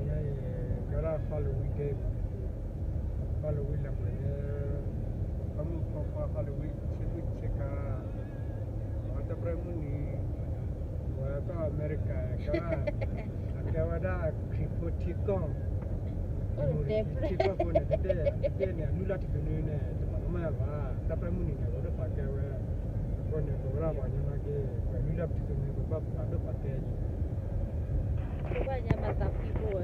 ညါအံၤ ကဲဝဲဒၣ် Halloween day မး, Halloween လၢပှဲၤန့ၣ် ပှၤမုၣ်ဖိခွါ Halloween ဆ့မုၢ်ဆ့ကၤ အဝဲတၢ်ပြၢၢ်မုၢ်နံၤ ဝဲကီၢ်အမဲရကၤ ကဲဝဲဒၣ် အကဲဝဲဒၣ်ခရံာ်ဖိထံကီၢ် ထံကီၢ်ဖိန့ၣ် တတဲန့ၣ် အနုာ်လၢတချုးန့ၣ်န့ၣ် တမၤကမၣ်ဘၣ် တၢ်ပြၢၢ်မုၢ်နံၤန့ၣ် အဝဲဒၣ်ပာ်ကဲဝဲ အဃိန့ၣ် ပဝဲဒၣ်ပှၤကညီနာ်က့ ပနုာ်လၢတချုးန့ၣ် ပဘၣ်ပာ်ဒိၣ်ပာ်ကဲ ဖိခွါညါမၤသးဖှံဖိဝဲ,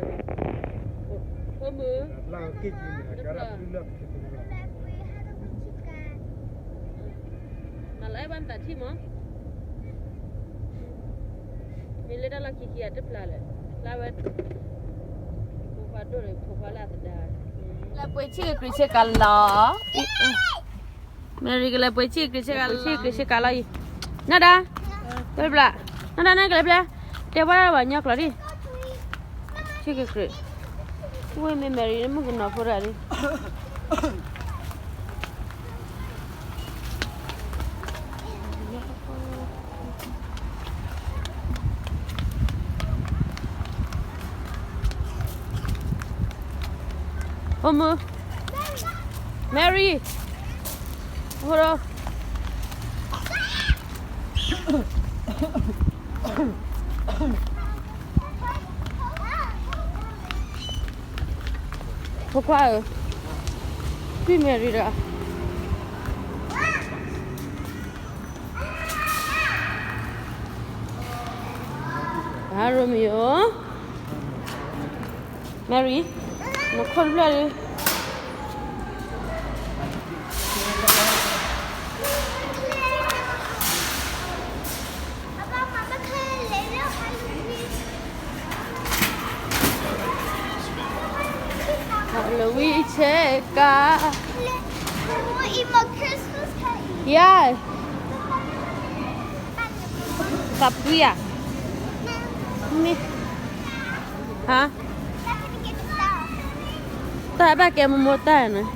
ဖိမုၣ်, လၢက့ၤက့ၤန့ၣ် ကဲဒၣ်ဖုလၢက့ၤက့ၤန့ၣ်လီၤ, မၤလၢအဲၣ်ဘၣ်နသးထံၣ်မး, မ့ၢ်လၢတၢ်လီၢ်ခံခံအတဖျါလၢာ်, ဖျါဝဲ, ဖိခွါဒိၣ်န့ၣ် ဖိခွါလၢအသဒါ, လၢပှ့ၤဆ့ၣ်ကကြ့ဆ့ကၤလီၤ, မဲရံကလဲၤပှ့ၤဆ့ၣ်ကကြ့ဆ့ကၤလီၤ, ဆ့ၣ်ကကြ့ဆ့ကၤလီၤအံၤ, နဒါ, ပျဲ, နဒါန့ၣ်ကလဲၤပျဲ, တဲဝဲဒၣ်ဘၣ်ညီကျိာ်ဒံၣ်, ဆ့ၣ်ကကြ့, ဝ့ၢ်မ့ၢ်မဲရံန့ၣ်မုၣ်ကနီၤဖိတဂၤဒံး ဖိမုၣ်, Mary, ဖိ, ဖိခွါဧၢ, ကွံာ် Mary ဒီး Romeo, Mary, နခိၣ်တဖျၢၣ်လံ, ဟါလဝံဆ့ကၤ, ယါ, သးပှံဧါ, မ့ၢ်, ဟါ, တၢ်ဘၣ်ကဲမိၢ်မိၢ်တၢ်န့ၣ်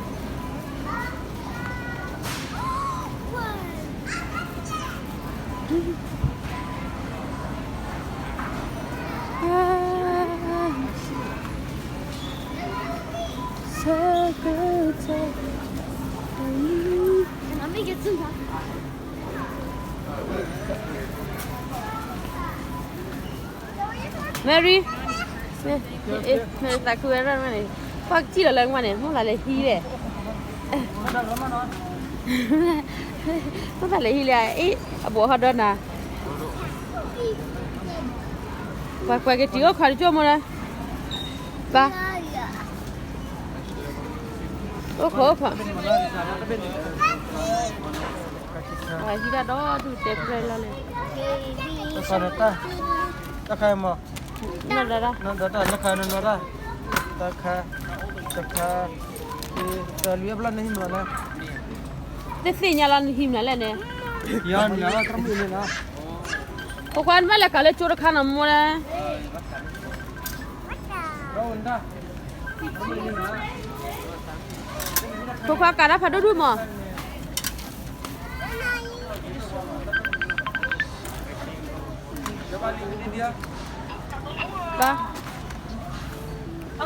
Mary, Mary သးခုဝဲဒၣ်မးန့ၣ်, ပှၤကစံၣ်လီၤလၢမးန့ၣ် မိၢ်သးလဲၤဟံးလဲၣ်, မိၢ်သးလဲၤဟံးလဲၣ်, အ့ၣ် အဘိးဟီၣ်ဒီနၤ, ပှၤကွဲးက့ၤတံၤအိၣ်ခိးတကၠိၢ်မိၢ်လၢ, ပၢ်, အိၣ်ခိးအိၣ်ခိး အဟံးတၢ်ဒီဒူၣ်တဲပြဲလီၤလဲၣ်, တၢ်ခါမး, နီၢ်ဒီးတၢ်, နီၢ်ဒီးတၢ် လၢခါနီၢ်ဒီးတၢ်, တၢ်ခါ, တၢ်ခါ, တၢ်လွံၢ်အဖျၢၣ်နဟံးမးလဲၣ်, တသ့ၣ်ညါလီၤနဟံးမးလဲၣ်န့ၣ်, ယၤန့ၣ်လီၤ တၢ်မုၢ်န့ၣ်လီၤ, ဖိခွါနဘၣ်လဲၤကၤလၢကၠိတခါနီၤမိၢ်လၢ ဖိခွါကၤတၢ်ဖးဒိၣ်ဒူၣ်မး, ဘျ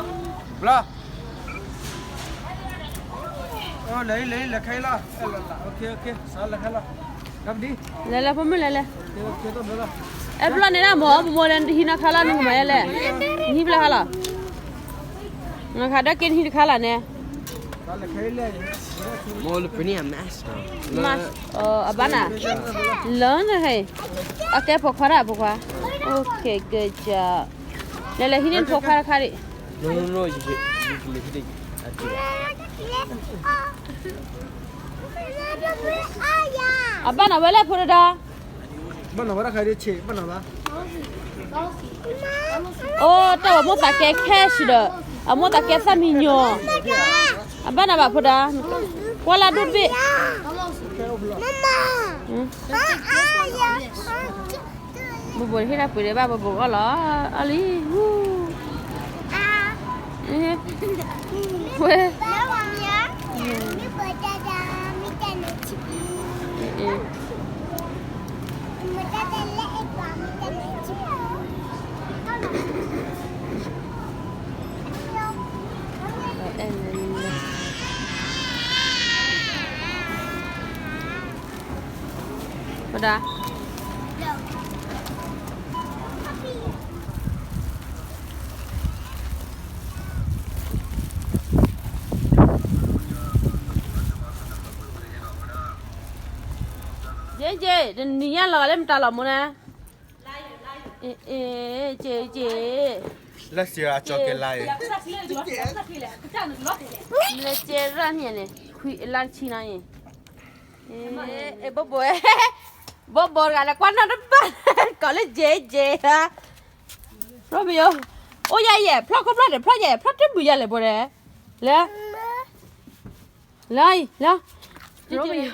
ီ, လဲၤလဲၤလဲၤခဲလီၤ, လဲၤလဲၤဖိမုၣ်လဲၤလဲၤ, အဲဘျီန့ၣ်ဒၣ်မ့ၢ် မိၢ်မိၢ်လဲၤနတဟံးနီၢ်ခါလီၤ နကမၤလဲၣ်, နဟံးဖျဲၣ်ခါလီၤ, နခါဒီးက့ၤနဟံးတခါလီၤန့ၣ်, မ့ၢ်လၢပန့ၣ်အမး, အဘၣ်နၤ, လၢနဟဲ, အကဲဖိခွါဒၣ်ဖိခွါ, လဲၤလဲၤဟံးန့ၢ်နဖိခွါတခါဒံး အဘၣ်နၤဝဲလဲၣ်ဖိတဒါ, ဘၣ်နၤဝဲဒၣ်ခါဒံးဆ့း ဘၣ်နၤဘၣ်, အိၣ်တၢ်ဝဲမိၢ်သးကဲ cash ဒီး, အမိၢ်သးကဲသၣ်မံညီၤ, အဘၣ်နၤဘၣ်ဖိဒါ, ကွၢ်လၢဒိၣ်တဘ့ၣ်, ဘိဘိဟ့ၣ်တၢ်ပှ့ၤဒံးဘၣ် ဘိဘိအီၣ်လီၤ, အီၣ်လံ, ဝဲ, မတၤတလဲအပှၤမတၤတလဲ ယ့ယ့ တနံၤညါလီၤဂာ်လၢမတၤလီၤမိၢ်န့ၣ်, အ့ အ့ က့ၤက့ၤ, လၢစံးအကၠီက့ၤလါအံၤ, လၢကဲရၣ်န့ၣ်န့ၣ် ခွံလါတဆံနီၤအံၤ, ဘိဘိ, ဘိဘိတဂၤလၢကွၢ်နီၣ်တဘၣ်, ကိးလၢက့ၤက့ၤဧါ, ရိမယိၤ, အိၣ်ယဲယဲ ဖျီၣ်ခိၣ်ဖျီၣ်န့ၣ် ဖျီၣ်ယဲ ဖျီၣ်တမုာ်ယဲလဲၣ်ဘိန့ၣ်, လၢ လၢအံၤ လၢ, ရိမယိၤ,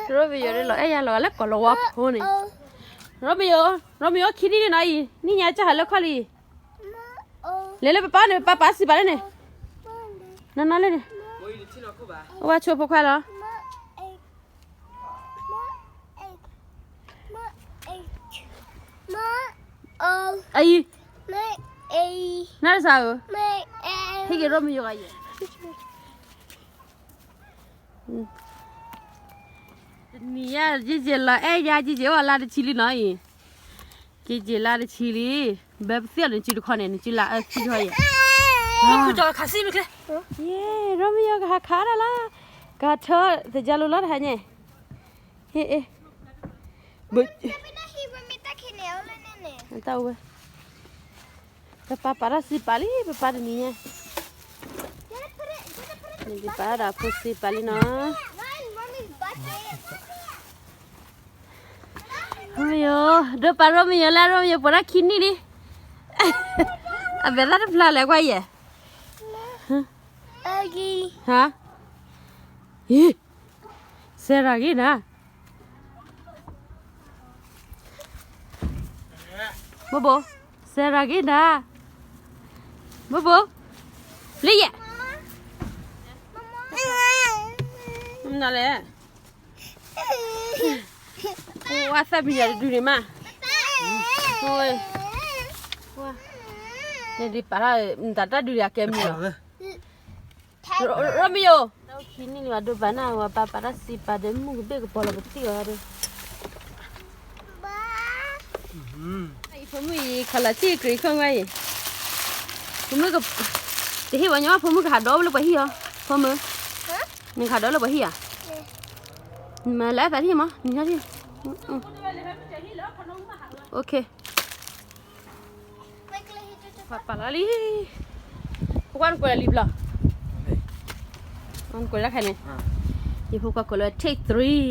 ရိမယိၤလီၤအဲၣ်ယၤလီၤဂာ်လၢကိးလီၤဝါဖိန့ၣ်, ရိမယိၤ, ရိမယိၤခံနံၣ်လံနီၤအံၤ နံၣ်ညါကၢ်ဟးလၢခီၣ်လံ, လဲၤလၢပပၢ်န့ၣ် ပပၢ်ပာ်စံးပာ်လၢန့ၣ်, နီၢ်နီၢ်လၢန့ၣ်, အိၣ်ဝဲဆိဖိခွါလီၤ. အံၤ, နတစးဧၢ, ဟ့ၣ်က့ၤရိမယိၤဂၤယဲၢ်, တနံၤညါ က့ၤက့ၤလီၤအဲၣ်ယၤ က့ၤက့ၤအိၣ်လါတဆံလံနီၤအံၤ, က့ၤက့ၤလါတဆံလံ, ဘၣ်ပသ့ၣ်အီၤနစုတခီန့ၣ် နစုလါအၢသံထီၣ်ယဲၢ်, ယဲၢ် ရိမယိၤကဟးခးဒၣ်လီၤ, ကဟးထၢသယါလိၤလီၤတဟါညါ, ဟ့ၣ်, တၢ်အိၣ်ဝဲ ပပၢ်ပာ်တၢ်စံးပာ်လံ ပပၢ်တနံၤညါ, နကပာ်တၢ်ဒီးဖိစံးပာ်လံနီၤ, ရိမယိၤ, ဒိးပာ်ရိမယိၤလၢရိမယိၤပိာ်ထီၣ်ခံနံၣ်လံ, အမဲာ်သၣ်တဖျါလဲၣ်ကွၢ်ယဲၢ်, ဟါ, ဟံ, စဲရၤဂ့ၤနၤ, ဘိဘိ, စဲရၤဂ့ၤနၤ, ဘိဘိ, လၢယဲၢ်, နလဲၣ်, ဝါသၣ်မံယၤတဒုန့ၣ်မး, နဒုးပာ်ထီၣ်, နတၢ်တၢ်ဒုးယၤကဲမံလီၤ. ရိမယိၤ, ခံနံၣ်လံဘၣ်ဒိးပာ်နၢ်ဝဲပၢ်ပာ်တၢ်စံးပာ်ဒီးမုၢ်ကဘ့ၣ်ကပီၤလီၤကသံၣ်အီၤဒီး, ယဖိမုၣ်အံၤ ခီလီၤထံၣ်ကြံးခိၣ်ဝဲအံၤ, ဖိမုၣ်က, တဟ့ၣ်ဝဲညီ ဖိမုၣ်ကဟးဒီးလၢပှၤဟံၣ်အီၤ, ဖိမုၣ်, နကဟးဒီးလၢပှၤဟံၣ်ဧါ, မၤလၢအသးထံၣ်မး, နဟံၣ်ထံၣ်, အိၣ်ခ့ ပှၤပာ်လီၤလံ, ဖိခွါနကွဲးလၢလံဘျီ, နကွဲးလၢခဲန့ၣ်, ယဖိခွါကွဲးလၢ take three,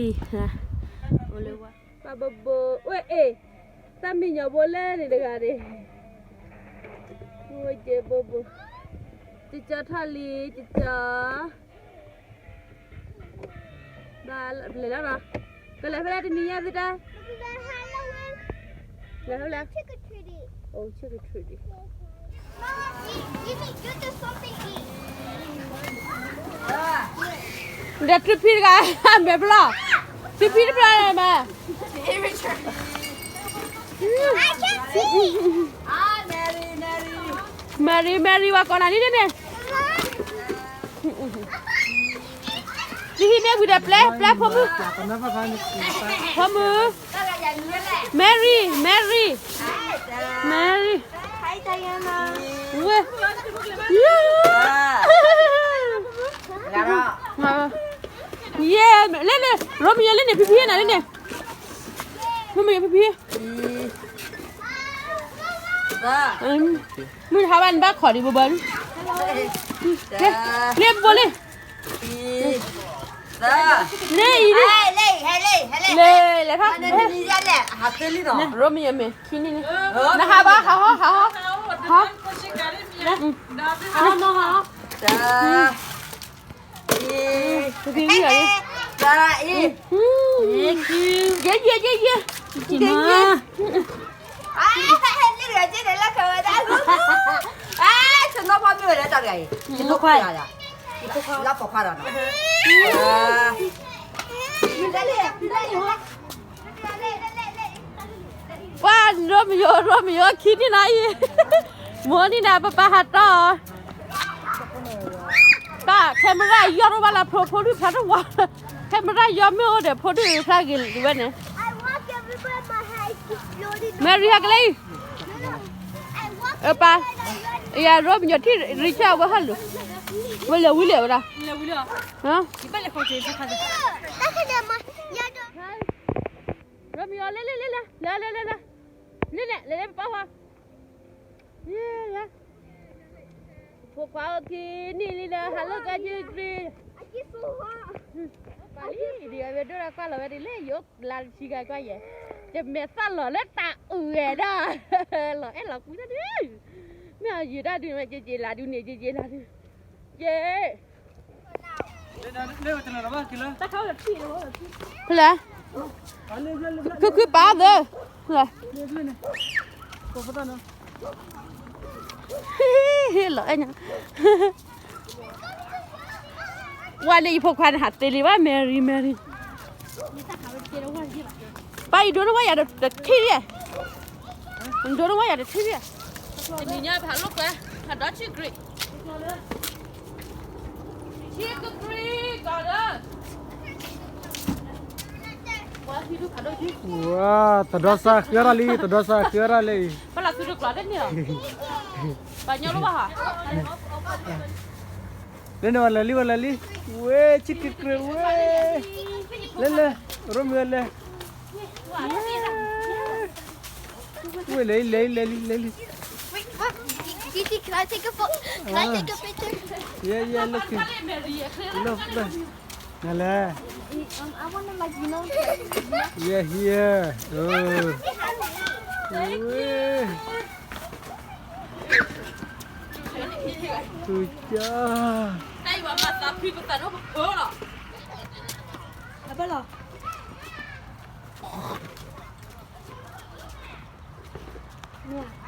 အိၣ်လၢဝါ, ပှၤဘိဘိ, ဝဲအ့ၣ်, သၣ်မံညီၤဘိလဲၣ်န့ၣ်တဂၤန့ၣ်, ဝဲက့ဘိဘိ, ကကၠီထီၣ်လံ, ကကၠီ ဘၣ်လဲၤလီၤနီၤ, ကလဲၤဖဲလဲၣ်တနံၤညါသတး, လဲၤဖဲလဲၣ်, oh, trick or treating, Mommy, give me, give me something to eat. ဒီးထူဖံတဂၤ, မဲာ်ဘျီ, ထူဖံတဘျီမး, I can't see. Mary, Mary ဝဲကိးနၤန့ၣ်န့ၣ်, နဟံးန့ၢ်ဝံၤဒီးပျဲ, ပျဲဖိမုၣ်, ဖိမုၣ်, Mary, Mary, Mary, Diana, ဝဲ, ယဲ, လၢန့ၣ် ရိမယိၤလၢန့ၣ် ဖံဖံနၤလၢန့ၣ်, ရိမယိၤဖံဖံ မုၢ်ဟါဘၣ်နဘၣ်ခီၣ်ဒံးဘိဘၣ်, လၢဘိလံ, န့ၣ်အံၤ, လဲၤလဲၤထီၣ်, ရိမယိၤမ့ၢ်ခံနံၣ်န့ၣ်, နဟးဘၣ် ဟးဟီ ဟးဟီ, ဟး, ဟး, ဟး, ဟး, ယဲယဲယဲယဲ, ယဲယဲ, ယဲယဲ, ပှၤရိမယိၤ ရိမယိၤခံနံၣ်နၤအံၤ, မိၢ်နံၤနၤ ပပၢ်ဟးတီၢ်, ပၢ် camera ယီၢ်တအိၣ်ဘၣ်လၢဖိဒုၣ်ဖျါတဝါ, camera ယီၢ်မ့ၢ်အိၣ်ဒီးဖိဒုၣ်ဖျါဂ့ၤဝဲန့ၣ်, မဲရံဟဲကလဲအံၤ, အပၢ်, ယၤရိမညီထံၣ်ရံဆၢဝဲဟဲလၢ, ဝဲလဲၤဝံၤလဲၤဝဲဒၣ်, ရိမညီလဲၤလဲၤလဲၤလဲၤ, လဲၤလဲၤလဲၤလဲၤ, လဲၤလဲၤပပၢ်ဟီ, ဖိခွါအိၣ်ခံနံၣ်လံဒီး ဟးလိာ်က့ၤက့ၤ, ပှၤလံဒ်အဝဲဒိၣ်ဒၣ်ကွၢ်လီၤဝဲဒ်လဲၣ် ယအိၣ်လါတဆံဂၤကွၢ်ယဲ, ယမဲာ်သၣ်လီၤလၢတၢ်အုၣ်ဝဲဒၣ်, လီၤအဲၣ်လီၤကွံတၢ်ဒု, မ့ၢ်အယံာ်တၢ်ဒုမ့ၢ်က့ၤက့ၤလါဒုန့ၣ် က့ၤက့ၤလါဒု, က့ၤ ဖဲလဲၣ်, ခုခုပာ်သၢ, လီၤအဲၣ်ညါ, ဝဲလၢယဖိခွါန့ၣ် ဟးသ့လံဘၣ် Mary Mary, ပၢ်အံၤဒိတဝဲယၤတထံၣ်ဒံး, ဒိတဝဲယၤတထံၣ်ဒံး, တနံၤညါဖးလိာ်ကွဲ, ဖးဒီးဆံကြ့, ဆံကကြ့, ဝါ, တဒီစၢ်ဃၢရၣ်လံ, တဒီစၢ်ဃၢရၣ်လံ, ပှၤညီလီၤဘၣ်ဟး, လၢန့ၣ်ဝဲလဲၤလံ ဝဲလဲၤလံ, ဝဲဆံကကြ့ဝဲ, လဲၤလဲၤ, ရိမ့ၤလဲၤ ဝဲလဲၤလံ လဲၤလံ လဲၤလံ, Gigi, can I take a photo? Can I take a picture? Yeah, yeah, look. Look, look. နလဲၤ, I want to, like, you know, yeah, here. Oh. အဘၣ်လီၤ.